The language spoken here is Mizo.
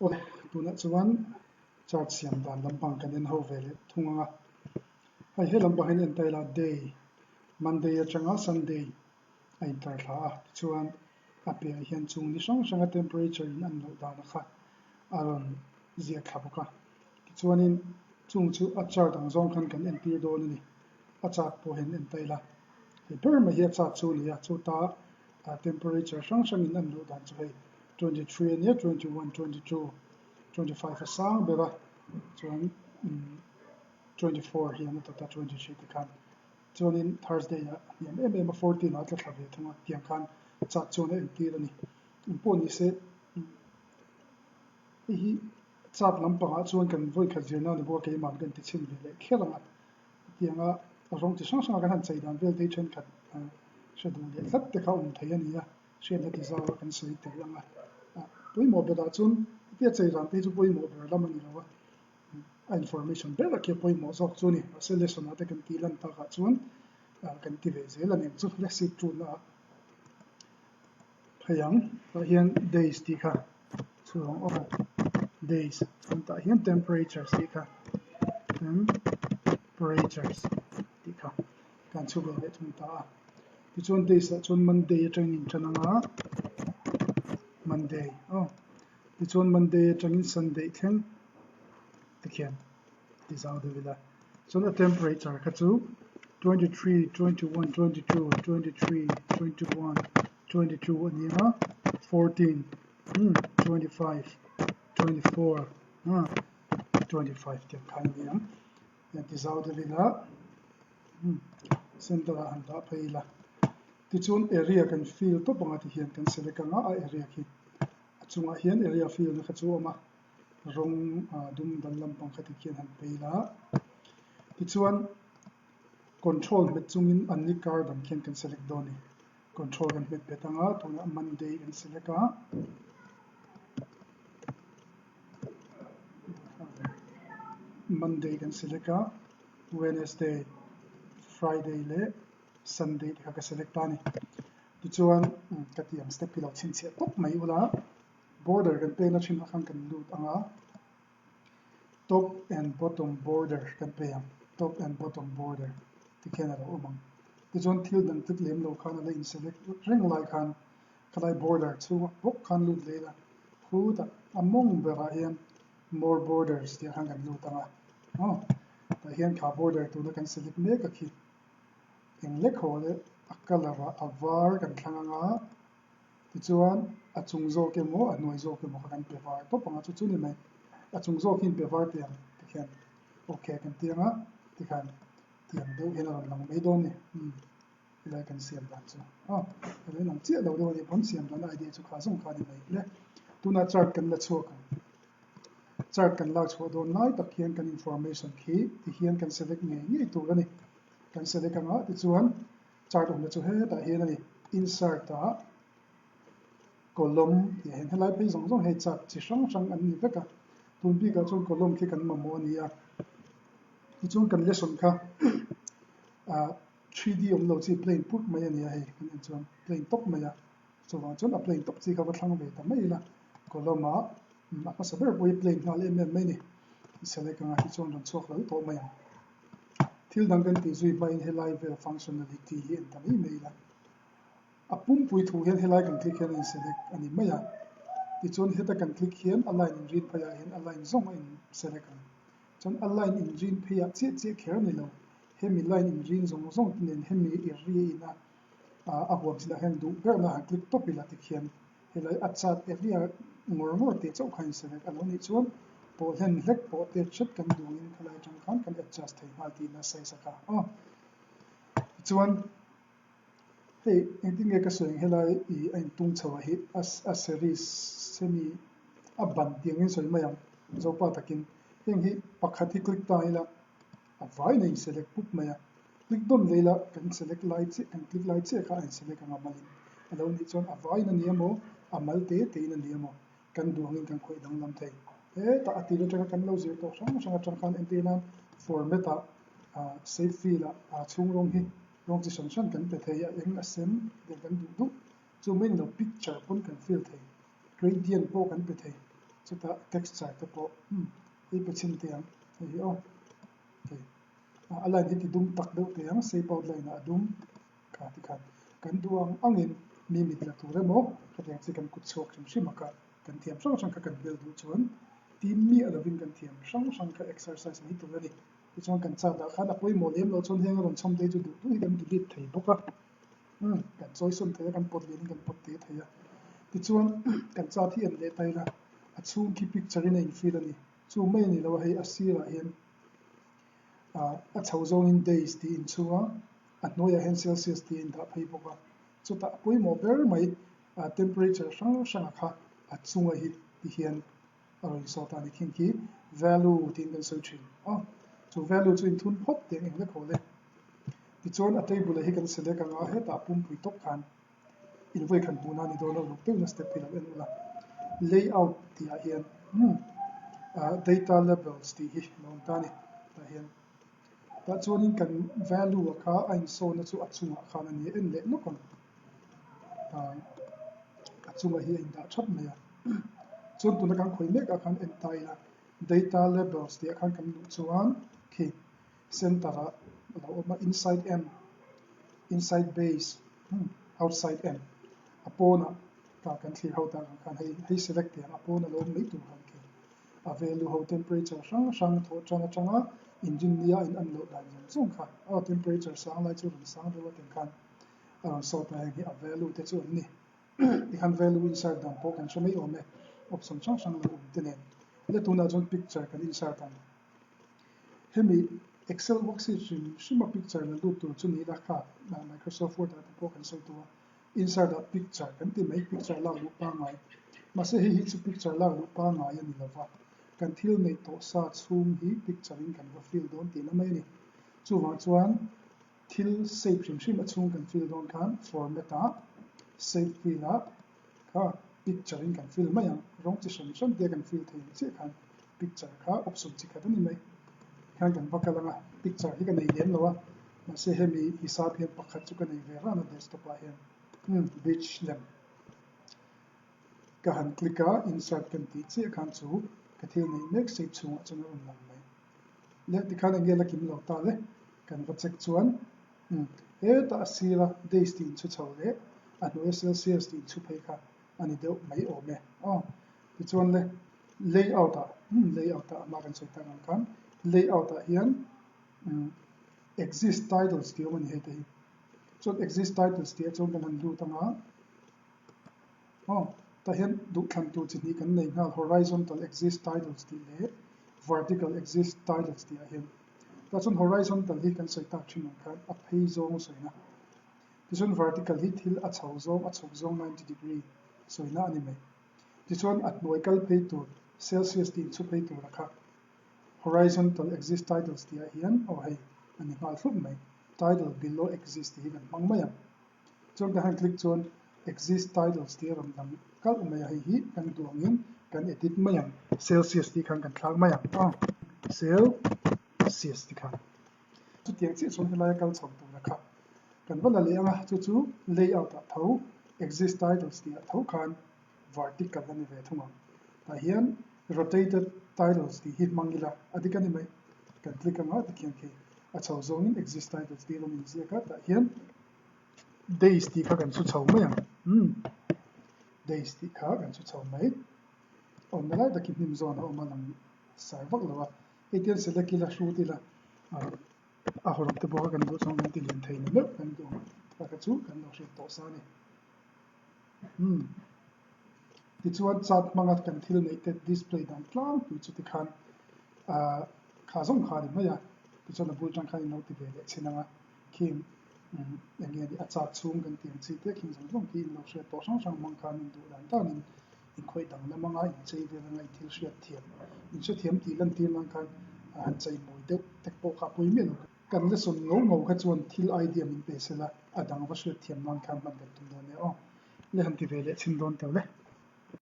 Awle, tunah chuan chart siam dan lampang kan en ho ve leh thung ang a. Hei he lampang hian en ta ila day, Monday atanga Sunday a intar thla a, tichuan a piahah hian chung ni hrang hranga temperature in an loh dan kha a rawn ziak thla bawk a. Tichuanin chung chu a chart ang zawng khan kan entir dawn a ni. A chart pawh hian en ta ila hei ber mai hi a chart chu a ni a, chuta temperature hrang hrangin an loh dan chu hei 23 a nia, 21, 22, 25 a sang ber a, chuan 24 hian a tawt a, 23 te khan. Chuanin Thursday ah a hniam em em a, 14 ah a tla thla ve thung a, tiang khan chart chuan a entir a ni. Eng pawh ni se, hei hi chart lampangah chuan kan vawikhat zirna a ni bawk a, keimah kan ti chhin ve leh kher ang a. Hetianga rawng chi hrang hranga kan han chei dan vel te hi thenkhat hre duh leh tlat te kha awm thei a ni a. Hriatna ti zau a kan sawi tel ang a, pawimawh berah chuan hetia chei ran te hi chu pawimawh ber lam a ni lo a, a information ber a khi a pawimawh zawk chu a ni. Mahse lesson ah te kan tih lan takah chuan kan ti ve zel a ni ang chu le seat ṭulna ah phei ang. Tah hian days tih kha chhuang aw days chuan tah hian temperatures tih kha temperatures tih kha kan chhu ve leh thung ta a. Tichuan days ah chuan Monday atangin in tan ang a, Monday aw tichuan Monday atangin Sunday thleng tikhian ti zau deuh ila. Chuan a temperature kha chu 23, 21, 22, 23, 21, 22 a ni ang a, 14, 25, 24, 25 tiang khan a ni ang. Ti zau deuh ila. Center ah han dah phei ila tichuan area kan fill tawp anga tihian kan select anga a area khi a chungah hian area fill na kha chu a awm a rawng dum dal lampang kha tikhian han pe ila tichuan control hmet chungin an ni kar dang khian kan select dawn a ni control kan hmet bet anga tunah Monday kan select a. Monday kan select a, Wednesday, Friday leh Sunday te kha ka select ta a ni. Tichuan ka tih ang step hi lo chhinchhiah tawp mai ula, border kan pekna thinah khan kan lut ang a, top and bottom border kan pe ang, top and bottom border tikhian a lo awm ang. Tichuan thil dang tluk lem lo khan a la in select reng lai khan Khalai border chhungah bawk khan lut leh ila, khutah a mawng berah hian more borders tih ah khan kan lut ang a, aw tah hian kha border tuna kan select mek a khi eng lek haw leh a colour ah a var kan thlang ang a, tichuan a chung zawk emaw a hnuai zawk emaw kha kan pe var tawp ang a, chu chu ni mai a chung zawk hi in pe var teh ang tikhian okay kan ti ang a tikhan tiang deuh hian a rawn lang mai dawn a ni. Helai kan siam dan chu aw helai lang chiah lo deuh a nih pawn siam dan idea chu kha zawng kha a ni mai hle. Tunah chart kan la chhuak ang. Chart kan lak chhuah dawn lai tak hian kan information khi ti hian kan select ngei ngei tur a ni. Kan select anga tichuan chart awmna chu hetah hian a ni. Insert ah column tih ah hian helai phei zawng zawng hei chart chi hrang hrang an ni vek a. Tun bikah chuan column khi kan mamawh a ni a. Tichuan kan lesson kha ah 3D awm lo chi plane put mai a ni a hei kan en chuan plane tawp mai a chuvang chuan a plane tawp chi kha va thlang ve ta mai ila column ah a hmasa ber pawh hi plane nghal em em mai a ni select anga hi chuan rawn chhuak lo tawh mai ang thil dang kan tih zui hmain helai vel functionality hi en ta mai mai ila a pumpui thu hian helai kan click hian a in select a ni mai a tichuan heta kan click hian a line inrin pheiah hian a line zawng a in select ang chuan a line inrin pheiah chiah chiah kher a ni lo. Hemi line inrin zawng zawng te nen hemi i ri ina a huam chinah hian duh berna han click tawp ila tikhian helai a chart area ngawr ngawr tih chauh kha in select a lo nih chuan pawh hlen hlek pawh te hret kan duhin khalai atang khan kan adjust thei nghal tihna size a kha aw. Tichuan hei engtin nge ka sawi ang helai i a intung chho ah hi a series hemi a ban tih angin sawi mai ang Zopa takin heng hi pakhat hi click ta ila A vaiin a in select pup mai a, click dawn leh ila kan select lai chiah kan click lai chiah kha a in select ang a malin a lo nih chuan a vaiin a ni emaw a mal te tein a ni emaw kan duh angin kan khawih danglam thei. Hetah a tir atanga kan lo zir tawh hrang hrang atang khan entir nan format ah ah save fill ah ah chhung rawng hi rawng chi hran hran kan pe thei a eng a sen tiang kan duh duh chu mai ni lo picture pawn kan fill thei gradient pawh kan pe thei. Chutah texture te pawh umm hei pe chhin teh ang hei hi aw hei a line hi ti dum tak deuh teh ang shape outline ah a dum kha tikhan kan duh ang angin mi mit la tur emaw khatiang chi kan kut chhuak hrim hrim a kha kan thiam hrang hrang kha kan bel duh chuan tim miah lovin kan thiam hrang hrang kha exercise mai tur a ni. Tichuan kan chart ah khan a pawimawh lem loh chuan heng a rawn chhawm te hi chu duh duh hi kan delete thei bawk a. Umm kan chawi sawn thei a, kan pawt lian in kan pawt teh thei a. Tichuan kan chart hi en leh ta ila a chhung khi picture in a in fill a ni. Chu mai a ni lo a, hei a sirah hian ah a chho zawngin days tih in chhung a, a hnuaiah hian celsius tih a in dah phei bawk a. Chutah a pawimawh ber mai ah temperature hrang hranga kha a chunga hi ti hian a rawn sawt a ni khin khi value tiin kan sawi thin a, chu value chu inthun phawt teh ang eng haw le. Tichuan a table hi kan select anga hetah pumpui tawp khan invawi khan hmuhna a ni dawn a uluk deuhin a step hi lo en ula. Layout tih ah hian umm ah data labels tih hi a lo awm ta a ni tah hian. Tah chuanin kan value a kha a insawnna chu a chungah khan a ni a en leh lawk ang. A chungah hi a indah thap mai a. Chuan tuna kan khawi mek ah khan en ta ila data labels tih ah khan kan luh chuan khi center ah a lo awm a inside end inside base outside end a pawnah ta kan thlir ho tak ang khan hei hei select tih ang a pawn a lo awm mai tur khan khi a value ho temperature hrang hrang thawh tan atanga engine nia a in an loh dan zawng zawng kha aw temperature sang lai chu rawn sang deuh a tih khan a rawn sawt a heng hi a value te chu an ni. Tikhan value insert dan pawh kan hre mai awm e, option hrang hrang lo awm te nen. Le tunah chuan picture kan insert ang. Hemi Excel worksheet hrim hrim a picture la lut tur chu ni ila kha Microsoft Word ah te pawh kan sawi tawh a, insert ah picture kan ti mai, picture lak luh pangngai. Mahse hei hi chu picture lak luh pangngai a ni lova, kan thil neih tawh sa chhung hi picture in kan va fill dawn tihna mai a ni. Chuvang chuan Thil save hrim hrim a chhung kan fill dawn khan format ah save fill ah kha picture in kan fill mai ang. Rawng chi hran hran te kan fill thei ang chiah khan picture kha option chi khat a ni mai. Tikhan kan va kal ang a, picture hi ka nei lem lo a, mahse hemi hisap hian pakhat chu ka nei ve ran a desktop ah hian umm beach lem ka han click a insert kan tih chiah khan chu ka thil neih mek save chhungah chuan a rawn lang mai. Leh tikhan eng nge la kim lo ta le? Kan va check chuan umm hetah a sira days tih inchhu chho leh a hnuaia Celsius tih inchhu phei kha a ni deuh mai awm e. Aw tichuan le layout ah umm layout ah a hma kan sawi tak ang khan layout ah hian umm exist titles tih awm a ni hei te hi. Chuan exist titles tih ah chuan kan han lut ang a. Aw, tah hian duhthlan tur chi hnih kan nei nghal horizontal axis titles tih leh vertical axis titles tih ah hian. Tah chuan horizontal hi kan sawi tak thin ang khan a phei zawng sawina. Tichuan vertical hi thil a chho zawng a chhuk zawng 90 degree sawina a ni mai. Tichuan a hnuai kal phei tur Celsius tih inchhu phei tur a kha horizontal axis titles tih ah hian aw hei a ni nghal thlup mai. Title below axis tih hi kan hmang mai ang. Chuan kan han click chuan exist titles tih a rawn lang kalh mai a, hei hi kan duh angin kan edit mai ang, Celsius tih khan kan thlak mai ang aw, Celsius tih khan. Chutiang chiah chuan helaia kal chho tura kha kan va la leh ang a, chu chu layout ah tho exist titles tih ah tho khan vertical a ni ve thung ang. Tah hian rotated titles tih hi hmang ila a dik a ni mai, kan click anga tikhian khi a chho zawngin exist titles tih a rawn inziak a, tah hian Days tih kha kan chhu chho mai ang. Umm. Days tih kha kan chhu chho mai. Awmna lai takin hnim zawn a awm a lang sar vak lo a. Hei tian select ila hrut ila ah a hawrawp te pawh kha kan duh chuan kan ti lian thei ni meuh kan duh ang. Kha kha chu kan lo hriat tawh sa a ni. Umm. Tichuan chart hmanga kan thil neih te display dan tlangpui chu tikhan ah kha zawng kha a ni mai a. Tichuan a bul tang khan in lo ti ve leh chhin ang a. Khing eng nge ni a chart chhung kan tih ang chi te khing zawng zawng khi in lo hriat tawh hrang hrang hmang khan in duh dan danin in khawih danglam anga in chei vel anga in thil hriat thiam in hrethiam tih lantir nan khan han chei mawi deuh tek pawh kha a pawi miah lo. Kan lesson ngo ngo kha chuan thil idea min pe sela a dang va hriat thiam nan khan hman kan tum dawn nia aw. Le han ti ve leh chhin dawn teuh le.